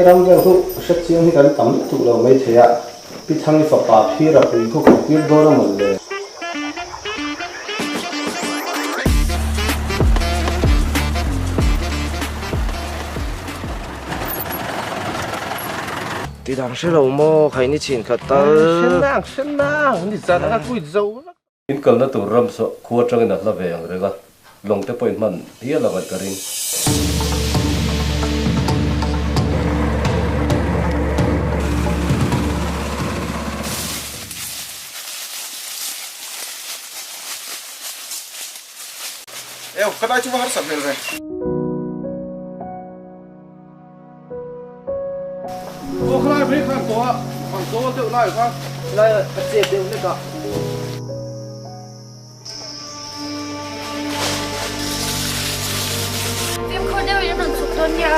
ram vel khu hrechiang hi kan tam lutuk lo maithei a, Pi Thangi fapa phira pui khu kan tir dawn a mawn le. Ti dang hre lo maw khai ni chin khat tal. Hre nang hre nang ni zan anga kui zo vek. In kalna tur ram saw khua atangin a hla ve ang reng a, lawng te pawhin hman hial ang ka ring. Eo, ka dai chu va harsat hmel ve. Aw khalai mai khan tawh a, ang zawl deuh lai kha. Lai a chet deuh hlek a. Fimkhur deuh in an rawn chhuk dawn nia.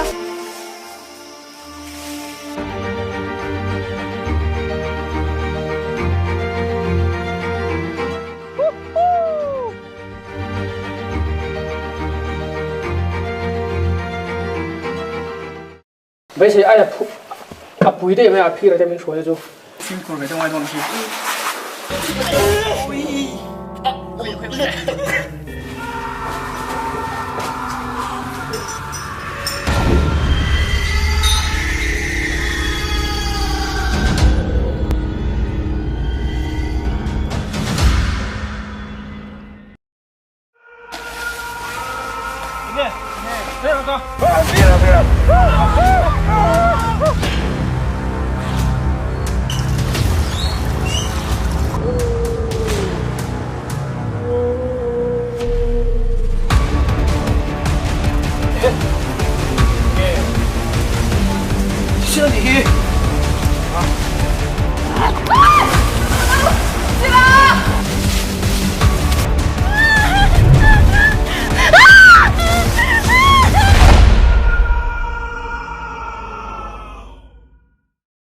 Beisei aia a pui daih mai a phir te min hruai chu. Fimkhur ve deuh ngai dawn a si.